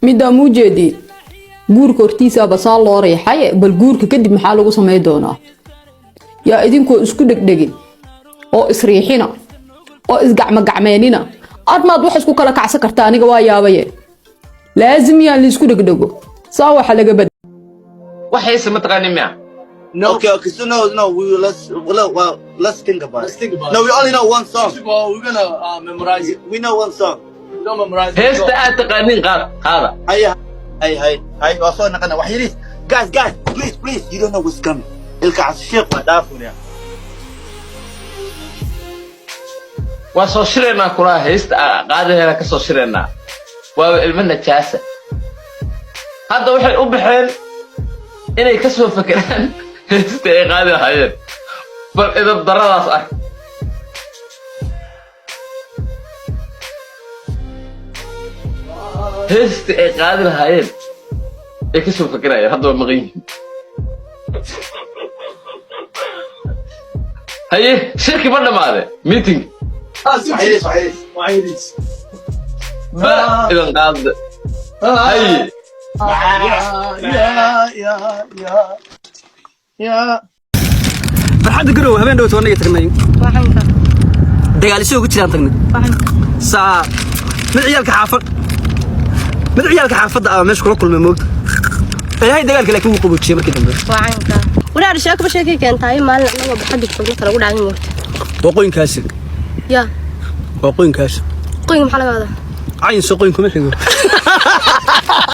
Middaa muu jeediin, guurka hortiisaaba saa loo riixay, bal guurka kadib maxaa lagu samay doonaa? Yaa idinkoo isku dhegdhegin oo isriixina oo isgacmogacmeenina, admaad wax isku kala kacsan karta. Aniga waa yaabaye, laazim yaan laisku dhegdhego, saa waxa laga bad Waxayse ma taqaanin miya? No. Okay. So no, we will, let's well, well, let's think about Let's it. think about No, it. we only know one song. First of all, we're gonna memorize it. We know one song. We don't memorize it. Heesta aad taqaanin qaad, qaada. Hay, hay, hay, hay. Waa soo naqana wax yariis. Guys, guys, please, please. You don't know what's coming. Ilka Sheekh waa dhaafuraya. Waa soo shiraynaa kulaa, heesta qaadaheena ka soo shiraynaa. Waaba ilmo najaasa. Hadda waxay u baxeen inay ka soo fekeraan heesta ay qaadi lahaayeen. Bal idab daradaas ah. Heesta ay qaadi lahaayeen ay ka soo fekerayeen, hadda waa maqan yihiin. Haye, shirki ma dhammaade meeting? Ah, Wax yariis, wax yariis. Wax yariis. Ba idan qaadde. Haye. Ya. Farxadda Garow habeen dhowt anaga tagnay, dagaalisyo ugu jiraan tagnay. Saa mid ciyaalka xaafad, mid ciyaalka xaafadda ah meesha kula kulmay, moogta Ilaahay dagaalka, laakiin wuu qaboojiyey markii dambe. Walaal, sheeko ba sheekay keentaay. Maalin anagoo baxadda joogno kala ugu dhacay moorta. Waqooyinkaasi. Ya. Waqooyinkaasi. Qoyga maxaa laga wadaa? Cayin soo qoyin kuma xigo.